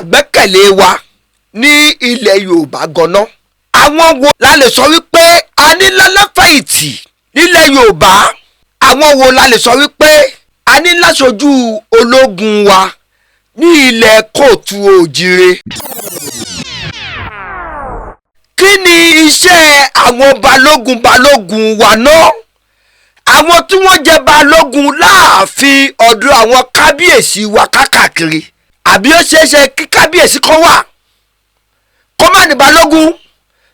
àgbẹ́kẹ̀lé wa ní ilẹ̀ Yorùbá gan-an? Àwọn wo la lè sọ wípé a ní lálàfẹ̀yìntì nílẹ̀ Yorùbá? Àwọn wo la lè sọ wípé a ní láṣojú ológun wa ní ilẹ̀ kóòtù òjìrè? Kí ni iṣẹ́ àwọn balógun balógun wa náà, àwọn tí wọ́n jẹ́ balógun láàfin ọ̀dọ̀ àwọn kábíyèsí wa kákàkiri? Àbí ó ṣeéṣe kí kábíyèsí kan wà kó má ní balógun?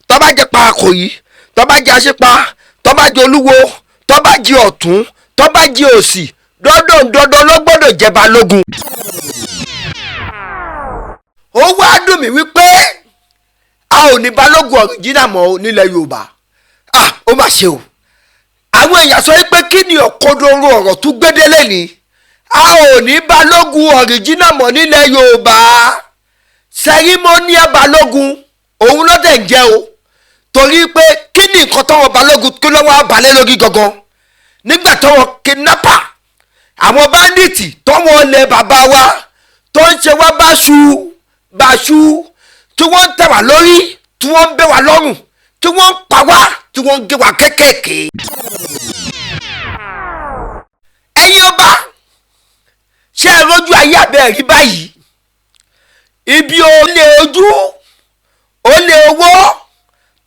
Tó bá jẹ́ Pàkòyí, tó bá jẹ́ Aṣípa, tó bá jẹ́ Olúwo, tó bá jẹ́ Ọ̀tún, tó bá jẹ́ Òsì, dandan dandan ló gbọ́dọ̀ jẹ́ balógun. Ó wá dùn mí wípé a ò ní balógun ọ̀rìjìnà mọ́ nílẹ̀ Yorùbá. Ah, ó mà ṣe o. Àwọn èèyàn sọ pé kí ni òkodoro ọ̀rọ̀ tún gbédélé ni? A ò ní balógun ọ̀rìjìnà mọ́ nílẹ̀ Yorùbá. Ceremonial balógun òun ló dẹ̀ ń jẹ́ o, torí pé kí ni nǹkan tọwọ́ balógun kí ló wá balẹ̀ lórí gangan nígbà tọwọ́ kidnapper, àwọn bandits tọwọ́ lẹ bàbá wa tó ń ṣe wá báṣu báṣu, tí wọ́n ń tẹ̀ wá lórí, tí wọ́n ń bẹ́ wá lọ́rùn, tí wọ́n ń pa wá, tí wọ́n ń gé wá kékèké? Ẹ̀yin ọba, ṣé ẹ rójú ayé àbẹ́ rí báyìí? Ibi olè ojú olè owó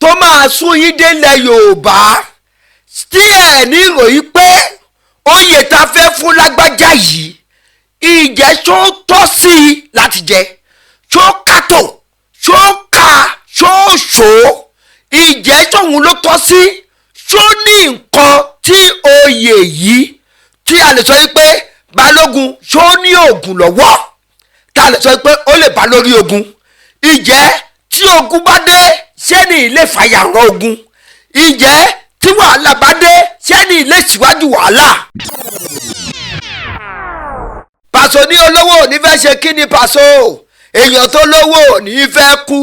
tó máa sún yín délẹ̀ Yorùbá, tí ẹ̀ ní ìròyìn pé oyè tá a fẹ́ fún lágbájá yìí, ìjẹ́ ṣó tọ́ sí i láti jẹ, ṣó kàtó, ṣó ka, ṣó ṣó, ìjẹ́ tóun ló tọ́ sí, ṣó ní nǹkan tí oyè yìí tí a lè sọ yìí pé balógun, ṣó ní oògùn lọ́wọ́ tá a lè sọ pé ó lè bá lórí ogun? Ìjẹ́ tí ogun bá dé, ṣé ní ilé fàyàrán ogun? Ìjẹ́ tí wàhálà bá dé, ṣé ní ilé síwájú wàhálà? Pàṣọ ní olówó ò ní fẹ́ ṣe kí ni pàṣọ, èèyàn tó lówó ò ní fẹ́ kú,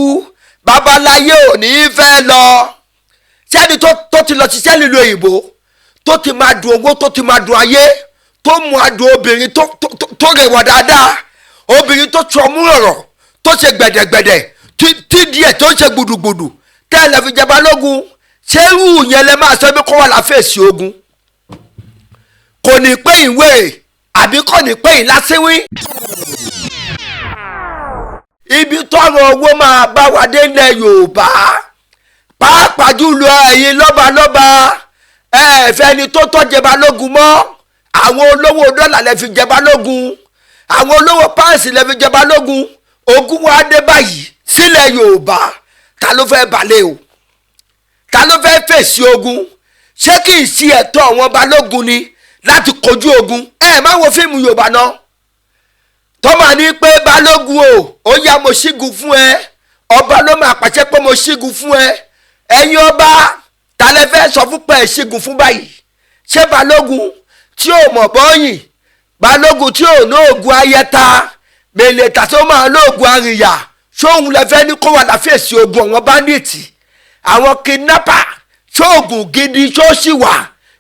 babaláyé ò ní fẹ́ lọ. Sẹ́ni tó ti lọ ṣiṣẹ́ nílùú òyìnbó, tó ti máa dùn owó, tó ti máa dùn ayé, tó mú adùn obìnrin tó rẹwà dáadáa, obìnrin tó tu ọmú rọ̀rọ̀, tó ṣe gbẹ̀dẹ̀gbẹ̀dẹ̀, tí díẹ̀ tó ń ṣe gbùdùgbùdù, tẹ́ ẹ lè fi jẹ balógun, ṣé irú yẹn lẹ máa sọ pé kó wà láfẹ̀sì ogun? Kò ní pé ìwé àbí kò ní pé ìlásíwín. Ibi tọrọ owó máa bá wa dé ilẹ̀ Yorùbá, pàápàá jùlọ ẹ̀yin lọ́balọ́ba, ẹ fẹ́ ni tó tọ́ jẹ balógun mọ́. Àwọn olówó dọ́là lẹ fi jẹ balógun, àwọn olówó páàsì lẹ fi jẹ balógun. Ogun wa dé báyìí sílẹ̀ Yorùbá, ta ló fẹ́ balẹ̀ o? Ta ló fẹ́ fèsì ogun? Ṣé kì í ṣe ẹ̀tọ́ àwọn balógun ni láti kojú ogun? Ẹ má wo fíìmù Yorùbá náà tọ́mà ní pé balógun o, ó yá, mo ṣígun fún ẹ. Ọba ló máa pàṣẹ pé mo ṣígun fún ẹ. Ẹ̀yin ọba, ta lẹ fẹ́ sọ fún pé ẹ ṣígun fún báyìí? Ṣé balógun tí ò mọ̀ bọ́yìn, balógun tí ò ní oògùn ayẹta mèlè tàṣó máa lóògùn àrìyà, ṣóun lẹ fẹ́ ní kó wà láfẹ̀sì ogun àwọn bandits, àwọn kidnapper? Ṣóògùn gidi ṣó sì wà?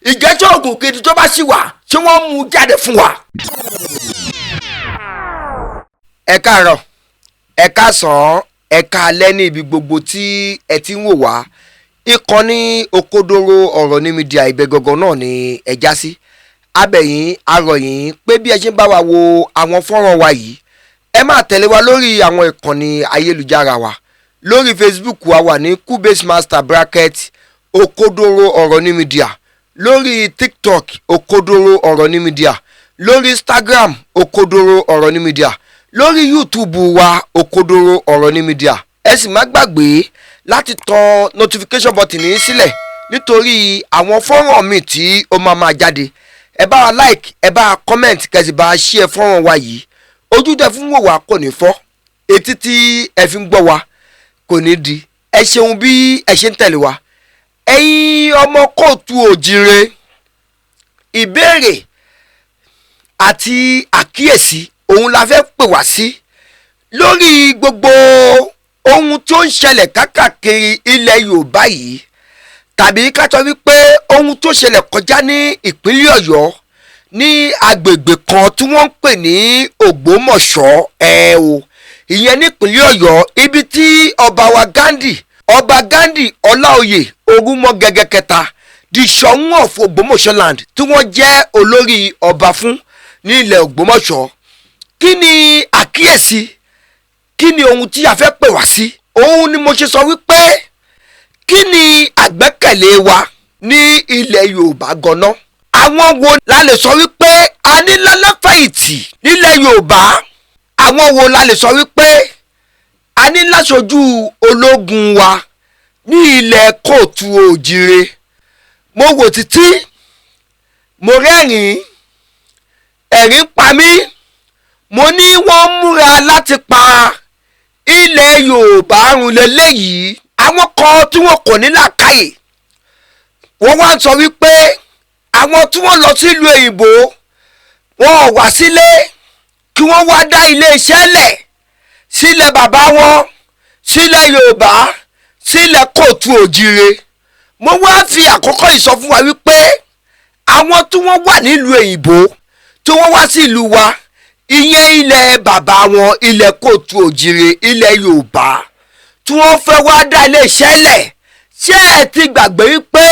Ìjẹ́ ṣóògùn gidi tó bá sì wà, ṣé wọ́n mú jáde fún wa? Ẹ káàárọ̀, ẹ káàsán, ẹ káalẹ́ ní ibi gbogbo tí ẹ ti ń wò wá. Ìkànnì Òkodoro Ọ̀rọ̀ ní Media, ibẹ̀ gangan náà ni ẹ já sí. Abẹ̀yìn arọ̀yìn pé bí ẹ ṣe ń bá wa wo àwọn fọ́nrán wa yìí, ẹ máa tẹ̀lé wa lórí àwọn ìkànnì ayélujára wa. Lórí Facebook wa wà ní Kubase Master bracket Òkodoro Ọ̀rọ̀ ní Media, lórí TikTok Òkodoro Ọ̀rọ̀ ní Media, lórí Instagram Òkodoro Ọ̀rọ̀ ní Media, lórí YouTube wa Òkodoro Ọ̀rọ̀ ní Media. Ẹ sì má gbàgbé láti tan notification button yín sílẹ̀ nítorí àwọn fọ́nrán míì tí ó máa máa jáde. Ẹ bá wa like, ẹ bá wa comment, kẹ́ sì bá wa share fọ́nrán wa yìí. Ojú tẹ fún wò wá kò ní fọ́, etí tí ẹ fi ń gbọ́ wa kò ní di. Ẹ ṣeun bí ẹ ṣe ń tẹ̀lé wa. Ẹ̀yin ọmọ kóòtù òjìrè, ìbéèrè àti àkíyèsí òun la fẹ́ pè wá sí lórí gbogbo ohun tó ń ṣẹlẹ̀ kákàkiri ilẹ̀ Yorùbá yìí, tàbí ká sọ wípé ohun tó ṣẹlẹ̀ kọjá ní ìpínlẹ̀ Ọ̀yọ́ ní agbègbè kan tí wọ́n ń pè ní Ògbómọ̀ṣọ́. Ẹ o Ìyẹn nípínlẹ̀ Ọ̀yọ́, ibi tí ọba wa Ghandi, ọba Ghandi Ọláoyè Orúmọgẹ́gẹ́ kẹta, the Ṣọ̀ún of Ògbómọ̀ṣọ́ land, tí wọ́n jẹ́ olórí ọba fún ní ilẹ̀ Ògbómọ̀ṣọ́. Kí ni àkíyèsí? Kí ni ohun tí a fẹ́ pè wá sí? Òun ni mo ṣe sọ wípé, kí ni àgbẹ́kẹ̀lé wa ní ilẹ̀ Yorùbá gan-an? Àwọn wo la lè sọ wípé a ní lálàfẹ̀yìntì nílẹ̀ Yorùbá? Àwọn wo la lè sọ wípé a ní láṣojú ológun wa ní ilẹ̀ kóòtù òjìrè? Mo wò títí, mo rẹ́rìn-ín, ẹ̀rín pa mí. Mo ní wọ́n múra láti pa ilẹ̀ Yorùbá run lélẹ́yìí. Àwọn kan tí wọ́n kò ní làákàyè, wọ́n wá ń sọ wípé àwọn tí wọ́n lọ sílùú òyìnbó, wọn ò wá sílé kí wọ́n wá dá iléeṣẹ́ lẹ̀ sílẹ̀ bàbá wọn, sílẹ̀ Yorùbá, sílẹ̀ kóòtù òjìrè. Mo wá fi àkókò yìí sọ fún wa wípé àwọn tí wọ́n wà nílùú òyìnbó, tí wọ́n wá sí ìlú wa, ìyẹn ilẹ̀ bàbá wọn, ilẹ̀ kóòtù òjìrè, ilẹ̀ Yorùbá, tí wọ́n fẹ́ wá dá iléeṣẹ́ lẹ̀, ṣé ẹ ti gbàgbé wípé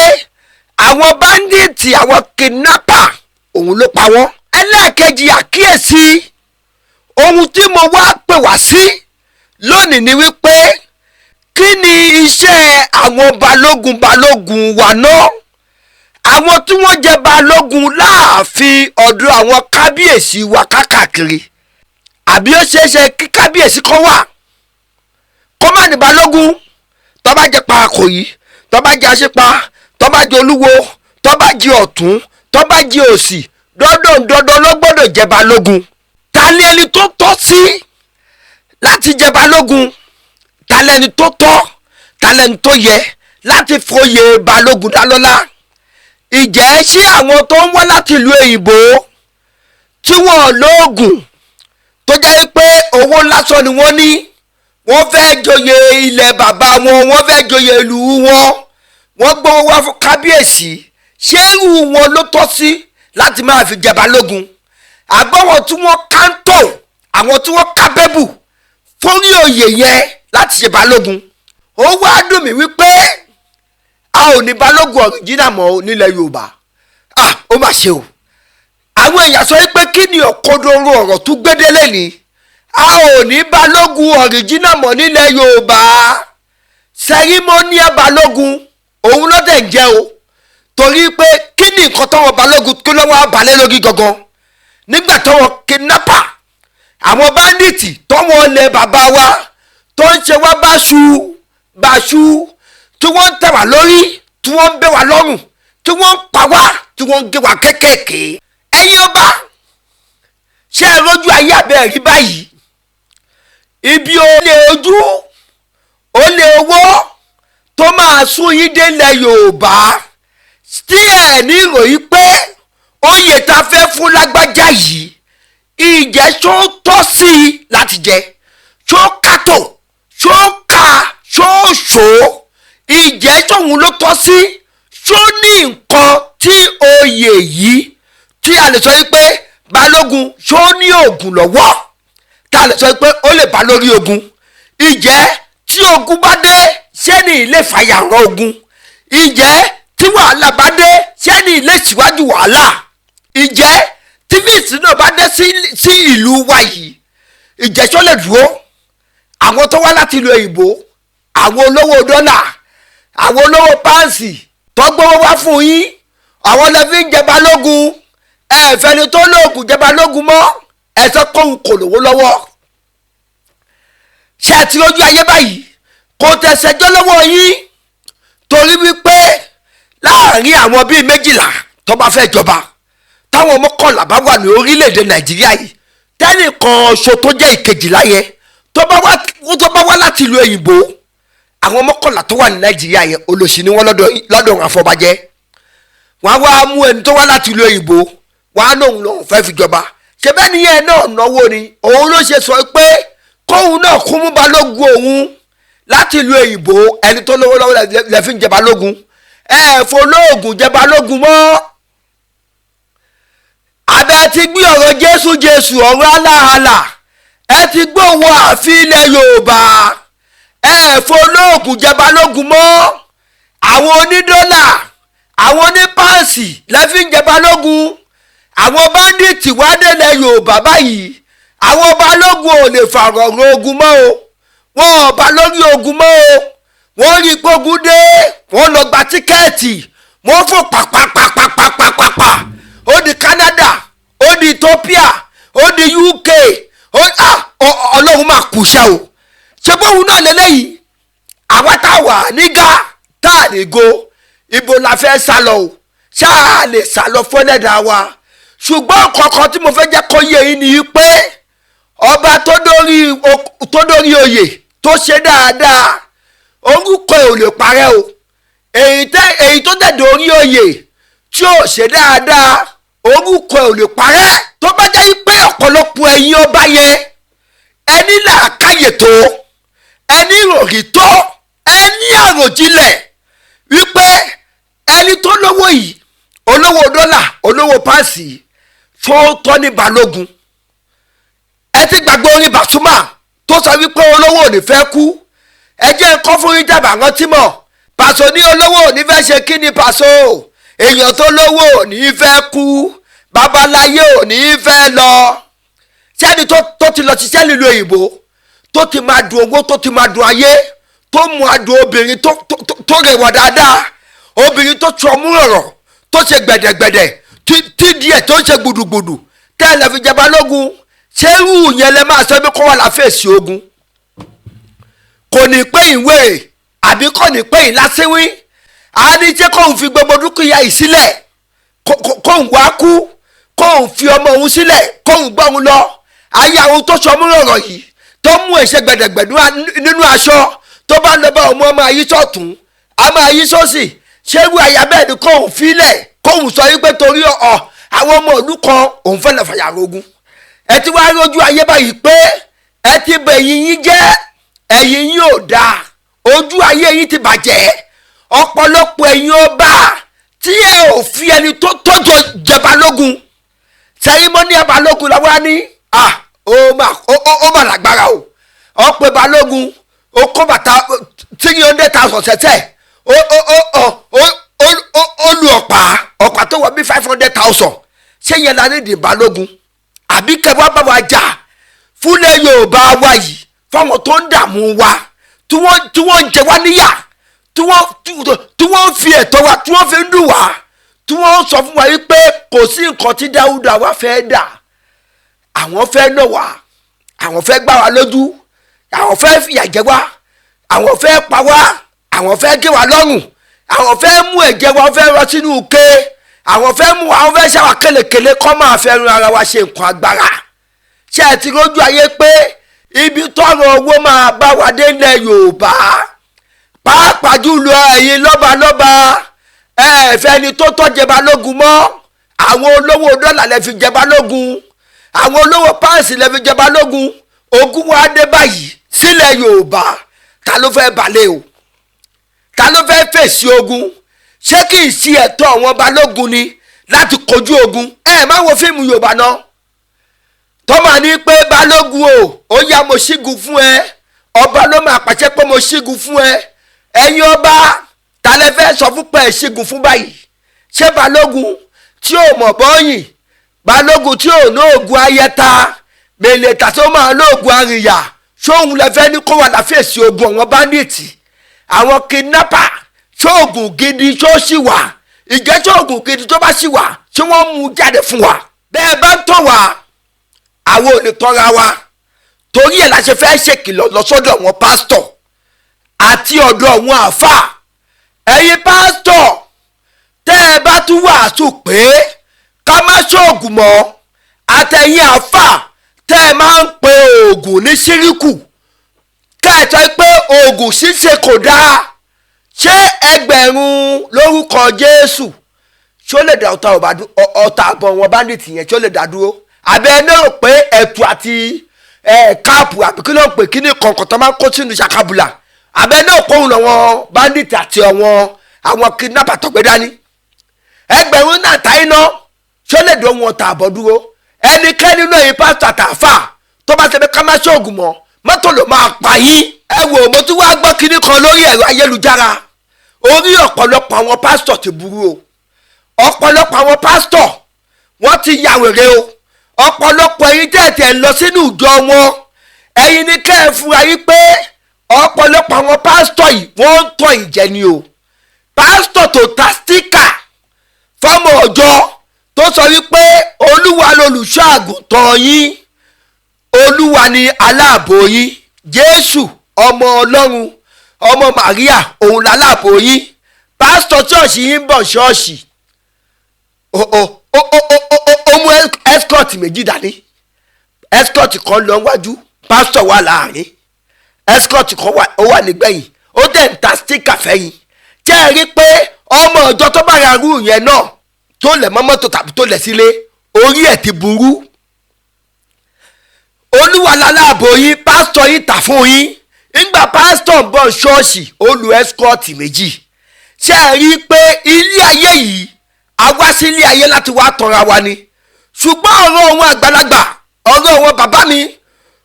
àwọn bandit, àwọn kidnapper, òun ló pa wọ́n? Ẹlẹ́ẹ̀kejì àkíyèsí, ohun tí mo wá pè wá sí lónìí ni wípé, kí ni iṣẹ́ àwọn balógun balógun wa náà, àwọn tí wọ́n jẹ́ balógun láàfin ọ̀dọ̀ àwọn kábíyèsí wa kákàkiri? Àbí ó ṣeé ṣe kí kábíyèsí kan wà kó má ní balógun? Tó bá jẹ́ Pàkòyí, tó bá jẹ́ Aṣípa, tó bá jẹ́ Olúwo, tó bá jẹ́ ọ̀tún, tó bá jẹ́ òsì, dandan dandan ló gbọ́dọ̀ jẹ́ balógun. Ta ni ẹni tó tọ́ sí láti jẹ́ balógun? Ta lẹni tó tọ́? Ta lẹni tó yẹ láti foyè balógun dá lọ́lá? Ìjẹ́ ṣé àwọn tó ń wá láti ìlú òyìnbó, tí wọ́n lóògùn, tó jẹ́ pé owó lásán ni wọ́n ní, wọ́n fẹ́ joyè ilẹ̀ bàbá wọn, wọ́n fẹ́ joyè ìlú wọn, wọ́n gbówó wá fún kábíyèsí, ṣé irú wọn ló tọ́ sí láti máa fi jẹ balógun? Àbọ̀wọ̀n tí wọ́n kántò, àwọn tí wọ́n kábẹ́bù fórí oyè yẹn láti ṣe balógun? Ó wá dùn mí wípé a ò ní balógun original mọ́ nílẹ̀ Yorùbá. Ah, ó mà ṣe o. Àwọn èèyàn sọ wípé, kí ni òkodoro ọ̀rọ̀ tún gbédélé ni? A ò ní balógun original mọ́ nílẹ̀ Yorùbá. Ceremonial balógun òun ló dẹ̀ ń jẹ́ o. Torí pé kí ni nǹkan tọ́wọ́ balógun kí ló wá balẹ̀ lórí gangan nígbà tọ́wọ́ kidnapper, àwọn bandit, tọ́wọ́ lẹ bàbá wa, tó ń ṣe wá báṣu báṣu, tí wọ́n ń tẹ̀ wá lórí, tí wọ́n ń bẹ́ wá lọ́rùn, tí wọ́n ń pa wá, tí wọ́n ń gé wá kékèké? Ẹ̀yin ọba, ṣé ẹ rójú ayé abẹ́ rí báyìí? Ibi ó lé ojú, ó lé owó tó máa sún yín délẹ̀ Yorùbá, tí ẹ̀ ní ìròyìn pé oyè tá a fẹ́ fún lágbájá yìí, ìjẹ́ ṣó tọ́ sí i láti jẹ, ṣó kàtó, ṣó ka, ṣó ṣó, ìjẹ́ tóun ló tọ́ sí, ṣó ní nǹkan tí oyè yìí tí a lè sọ yìí pé balógun, ṣó ní oògùn lọ́wọ́ tá a lè sọ pé ó lè bá lórí ogun? Ìjẹ́ tí ogun bá dé, ṣé ní ilé fàyàrán ogun? Ìjẹ́ tí wàhálà bá dé, ṣé ní ilé síwájú wàhálà? Ìjẹ́ tí fíìsì náà bá dé sí ìlú wa yìí, ìjẹ́ ṣó lè dúró? Àwọn tó wá láti ìlú òyìnbó, àwọn olówó dọ́là, àwọn olówó páǹsì tó gbówó wá fún yín, àwọn lè fi ń jẹ balógun. Ẹ fẹ́ni tó lóògùn jẹ balógun mọ́, ẹ sọ pé òun kò lówó lọ́wọ́. Ṣé ẹ ti rójú ayé báyìí? Kò tẹ̀sẹ̀jọ́ lọ́wọ́ yín, torí wípé láàrin àwọn bíi 12 tó bá fẹ́ jọba, táwọn 11 bá wà ní orílẹ̀-èdè Nàìjíríà yìí, tẹ́nìkan ṣo tó jẹ́ ìkejìlá yẹn tó bá wá láti ìlú òyìnbó, àwọn 11 tó wà ní Nàìjíríà yẹn, olòṣì ni wọ́n lọ́dọ̀ wọn àfọbàjẹ́. Wọ́n á wá mú ẹni tó wá láti ìlú òyìnbó, wọ́n á lóun lòun fẹ́ fi jọba. Ṣe bẹ́ẹ̀ nìyẹn náà náwó ni, òun ló ṣe sọ pé kóun náà kún mú balógun òun láti ìlú òyìnbó. Ẹni tó lówó lọ́wọ́ lẹ fi ń jẹ balógun, ẹ fọlọ́ọ̀gùn jẹ balógun mọ́. Abẹ́ ti gbé ọ̀rọ̀ Jésù Jésù, ọ̀rọ̀ aláhàlà. Ẹ ti gbóhùn ààfin ilẹ̀ Yorùbá, ẹ fọlọ́ọ̀gùn jẹ balógun mọ́. Àwọn onídọ́là, àwọn onípáǹsì lẹ́fí ń jẹ balógun. Àwọn bandit wá délẹ̀ Yorùbá báyìí. Àwọn balógun ò lè fàrọ̀rọ̀ ogun mọ́ o, wọn ò bá lórí ogun mọ́ o. Wọ́n rí gbógun dé, wọ́n lọ gba ticket, wọ́n fò pàpàpàpàpàpàpà. Ó di Canada, ó di Ethiopia, ó di UK. Ó Ọlọ́run máa kù iṣẹ́ o. Ṣé bóun náà lélẹ́yìí? Àwa tá a wà nígà tá a lè go, ibo la fẹ́ sá lọ o? Ṣáà lè sá lọ fọ́lẹ́dà wa. Ṣùgbọ́n kankan tí mo fẹ́ jẹ́ kó yé yín ni pé ọba tó dórí oyè tó ṣe dáadáa, orúkọ ẹ̀ ò lè parẹ́ o. Èyí tó dẹ̀ dórí oyè tí ò ṣe dáadáa, orúkọ ẹ̀ ò lè parẹ́. Tó bá jẹ́ pé ọ̀pọ̀lọpọ̀ ẹ̀yin ọba yẹn, ẹni làákàyè tó, ẹni ròrì tó, ẹni àròjinlẹ̀ wípé ẹni tó lówó yìí, olówó dọ́là, olówó páàsì, tó tọ́ ní balógun. Ẹ ti gbàgbé orin Pasuma tó sọ wípé olówó ò ní fẹ́ kú. Ẹ jẹ́ kọ́ fún yín jàbá rántí mọ̀. Pàṣọ ní olówó ò ní fẹ́ ṣe kí ni Pàṣọ? Èèyàn tó lówó ò ní fẹ́ kú, babaláyé ò ní fẹ́ lọ. Sẹ́ni tó ti lọ ṣiṣẹ́ nílùú òyìnbó, tó ti máa dùn owó, tó ti máa dùn ayé, tó mú adùn obìnrin tó rẹwà dáadáa, obìnrin tó tu ọmú rọ̀rọ̀, tó ṣe gbẹ̀dẹ̀gbẹ̀dẹ̀, tí díẹ̀ tó ń ṣe gbùdùgbùdù, tẹ́ ẹ lè fi jẹ balógun, ṣé irú yẹn lẹ máa sọ bí kó wà láfẹ̀sì ogun? Kò ní pé ìwé àbí kò ní pé ìlásíwín. A ní jẹ́ kóun fi gbogbo dúkìá yìí sílẹ̀, kóun wá kú, kóun fi ọmọ òun sílẹ̀, kóun gbọ́ òun lọ. Ayé àwọn tó sọ mú rọ̀rọ̀ yìí, tó mú èṣe gbẹ̀dẹ̀gbẹ̀ nínú aṣọ, tó bá lọ bá ọmọ ọmọ ayé sọ̀tún, a máa yí sósì, ṣé irú àyà bẹ́ẹ̀ ni kóun filẹ̀, kóun sọ wípé torí ọ àwọn ọmọ ìlú kan òun fẹ́ lọ fàyà rogun? Ẹ ti wá rójú ayé báyìí pé ẹ ti bẹ ẹ̀yìn yín jẹ́, ẹ̀yìn yín ò dáa, ojú ayé yín ti bàjẹ́. Ọ̀pọ̀lọpọ̀ ẹ̀yin ọba tí ẹ ò fi ẹni tó tọ́jọ́ jẹ balógun sẹ́yìn mọ́ ní balógun làwọn á ní ó mà lágbára o. Ọ̀pẹ balógun, ó kó bàtà 300,000 sẹ́sẹ̀, ó lu ọ̀pá tó wọ bí 500,000. Ṣé yẹn la ní di balógun? Àbí kẹwàá bá wa jà fúnlẹ̀ Yorùbá wa yìí, fáwọn tó ń dààmú wa, tí wọ́n ń jẹ wá níyà, tí wọ́n ń fi ẹ̀tọ́ wa, tí wọ́n fi ń dùn wá, tí wọ́n sọ fún wa yìí pé kò sí nǹkan tí Dáúdà wa fẹ́ dà. Àwọn fẹ́ nà wá, àwọn fẹ́ gbá wa lójú, àwọn fẹ́ fìyà jẹ wá, àwọn fẹ́ pa wá, àwọn fẹ́ gé wa lọ́rùn, àwọn fẹ́ mú ẹ̀jẹ̀ wa fẹ́ rọ sínú ike, àwọn fẹ́ mú, àwọn fẹ́ ṣàwà kélekèlé, kọ́ máa fẹ́ run ara wa ṣe nǹkan agbára. Ṣé ẹ ti rójú ayé pé ibi tọrọ owó máa bá wa dé ilẹ̀ Yorùbá, pàápàá jùlọ ẹ̀yin lọ́balọ́ba, ẹ fẹ́ ni tó tọ́ jẹ balógun mọ́. Àwọn olówó dọ́là lẹ fi jẹ balógun, àwọn olówó páàsì lẹ fi jẹ balógun. Ogun wa dé báyìí sílẹ̀ Yorùbá, ta ló fẹ́ balẹ̀ o? Ta ló fẹ́ fèsì ogun? Ṣé kì í ṣe ẹ̀tọ́ àwọn balógun ni láti kojú ogun? Ẹ má wo fíìmù Yorùbá náà tó máa ní pé balógun o, ó yá mo ṣígun fún ẹ, ọba ló máa pàṣẹ pé mo ṣígun fún ẹ. Ẹ̀yin ọba, ta lẹ fẹ́ sọ fún pé ẹ ṣígun fún báyìí? Ṣé balógun tí ò mọ̀ bọ́yìn, balógun tí ò ní oògùn ayẹta mèlè tàṣó máa lóògùn àrìyà, ṣóhun lẹ fẹ́ ní kó wà láfẹ̀sì ogun àwọn bandits, àwọn kidnapper? Ṣóògùn gidi ṣó sì wà? Ìjẹ́ ṣóògùn gidi tó bá sì wà, ṣé wọ́n mú jáde fún wa? Bẹ́ẹ̀ bá ń tọ̀ wá, àwọn ò lè tọ́ra wa. Torí ẹ̀ la ṣe fẹ́ ṣèkìlọ̀ lọ sọ́dọ̀ àwọn pásítọ̀ àti ọ̀dọ̀ àwọn àáfàá. Ẹ̀yin pásítọ̀, tẹ́ ẹ bá tún wàásù pé ká má ṣoògùn mọ́, àtẹ̀yìn àáfàá tẹ́ ẹ máa ń pe oògùn ní ṣíríkù, tẹ́ ẹ sọ pé oògùn ṣíṣe kò dáa, ṣé ẹgbẹ̀rún lórúkọ Jésù ṣó lè dá ọ̀tá àbọ̀ wọn bandit yẹn, ṣó lè dá dúró? Àbẹ ẹ náà pé ẹ̀tù àti káàpù àbí kí ló ń pè kí ní kọ̀ǹkọ̀ tó máa ń kó sínú ṣàkàbùlà, àbẹ náà kóhun lọ́wọ́ bandit àti àwọn kidnapper tó gbé dání? Ẹgbẹ̀rún náà tá iná ṣó lè dán wọn ọ̀tá àbọ̀ dúró? Ẹnikẹ́ni náà yìí pásítọ̀ àtàfà Tó bá ṣe pé ká má ṣoògùn mọ́, mọ́tò ló máa pa yín. Ẹ wò, mo tún wá gbọ́ kinní kan lórí ẹ̀rọ ayélujára. Orí ọ̀pọ̀lọpọ̀ àwọn pásítọ̀ ti burú o. Ọ̀pọ̀lọpọ̀ àwọn pásítọ̀, wọ́n ti ya wèrè o. Ọ̀pọ̀lọpọ̀ ẹ̀yin tẹ̀tẹ̀ lọ sínú ìjọ wọn, ẹ̀yin ní kẹ́ ẹ fura yín pé ọ̀pọ̀lọpọ̀ àwọn pásítọ̀ yìí, wọ́n ń tọ́ ìjẹ ni o. Pásítọ̀ tó ta sticker fọ́mọ ọjọ́ tó sọ wípé Olúwa lolùṣọ́ àgùntàn yín, Olúwa ni aláàbò yín, Jésù ọmọ Ọlọ́run, ọmọ Màríà, òun láláàbò yín. Pásítọ̀ ṣọ́ọ̀ṣì yín ń bọ̀ ṣọ́ọ̀ṣì, ó mú escort méjì dání. Escort kan lọ wájú, pásítọ̀ wà láàrin, escort kan wà, ó wà nígbẹ̀yìn. Ó dẹ̀ ń ta sticker fẹ́yìn. Tẹ́ ẹ rí pé ọmọ ọjọ́ tó bá ra irú yẹn náà, tó lẹ̀ mọ́ mọ́tò tàbí tó lẹ̀ sílé, orí ẹ̀ ti burú? Olúwa láláàbò yín, pásítọ̀ yín tà fún yín. Nígbà pásítọ̀ ń bọ̀ ṣọ́ọ̀ṣì, ó lu escort méjì. Ṣé ẹ rí i pé ilé ayé yìí, a wá sí ilé ayé láti wá tọra wa ni? Ṣùgbọ́n ọ̀rọ̀ òun àgbàlagbà, ọ̀rọ̀ òun bàbá mi,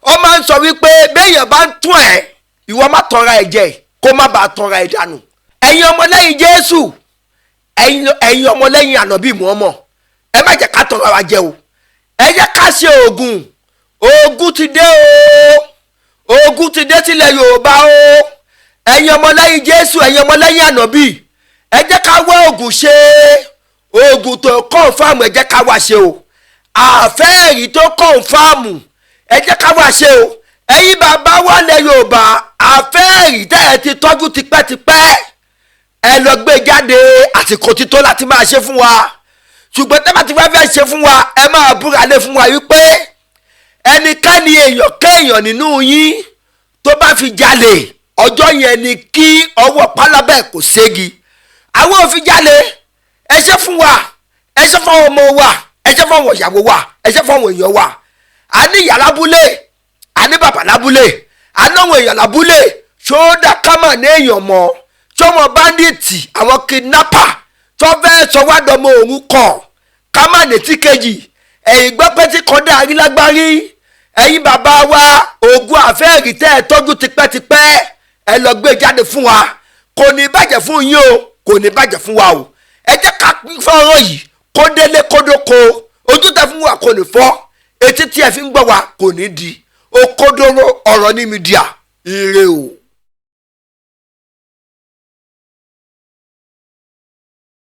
ó máa ń sọ wípé béèyàn bá ń tún ẹ̀, ìwọ má tọra ẹ̀ jẹ, kó má bàa tọra ẹ̀ dànù. Ẹ̀yin ọmọlẹ́yìn Jésù, ẹ̀yin ọmọlẹ́yìn ànàbí Muhammad, ẹ má jẹ́ ká tọra wa jẹ o. Ẹ jẹ́ ká ṣe oògùn. Ogun ti dé o, ogun ti dé sílẹ̀ Yorùbá o. Ẹ̀yin ọmọlẹ́yìn Jésù, ẹ̀yin ọmọlẹ́yìn ànàbí, ẹ jẹ́ ká wá oògùn ṣe. Oògùn tó confirm, ẹ jẹ́ ká wá ṣe o. Àfẹ́ẹ̀rí tó confirm, ẹ jẹ́ ká wá ṣe o. Ẹ̀yin bàbá wa lẹ̀ Yorùbá, àfẹ́ẹ̀rí tẹ́ ẹ ti tọ́jú tipẹ́tipẹ́, ẹ lọ gbé jáde. Àsìkò ti tó láti máa ṣe fún wa. Ṣùgbọ́n tẹ́ bá ti fẹ́ ṣe fún wa, ẹ máa búra lé fún wa wípé ẹnikẹ́ni, èèyàn kéèyàn nínú yín tó bá fi jalè, ọjọ́ yẹn ni kí ọwọ́ pálábẹ́ kò ségi. Àwọn ò fi jalè. Ẹ ṣe fún wa, ẹ ṣe fún àwọn ọmọ wa, ẹ ṣe fún àwọn ìyàwó wa, ẹ ṣe fún àwọn èèyàn wa. A ní ìyá lábúlé, a ní bàbá lábúlé, a ní àwọn èèyàn lábúlé. Ṣódà kámà ní èèyàn mọ́ sọmọ bandit, àwọn kidnapper tó fẹ́ sọ wá dọmọ òun kọ̀ kámà ní tí kejì. Ẹ̀yin gbọ́ pé tí kan dá arílágbárí. Ẹ̀yin bàbá wa, oògùn àfẹ́ẹ̀rí tẹ́ ẹ tọ́jú tipẹ́tipẹ́, ẹ lọ gbé jáde fún wa. Kò ní bàjẹ́ fún yín o, kò ní bàjẹ́ fún wa o. Ẹ jẹ́ ká pín fọ́nrán yìí kó délé kódóko. Ojú tẹ fún wa kò ní fọ́, etí tí ẹ fi ń gbọ́ wa kò ní di. Òkodoro ọ̀rọ̀ ní media. Ire o.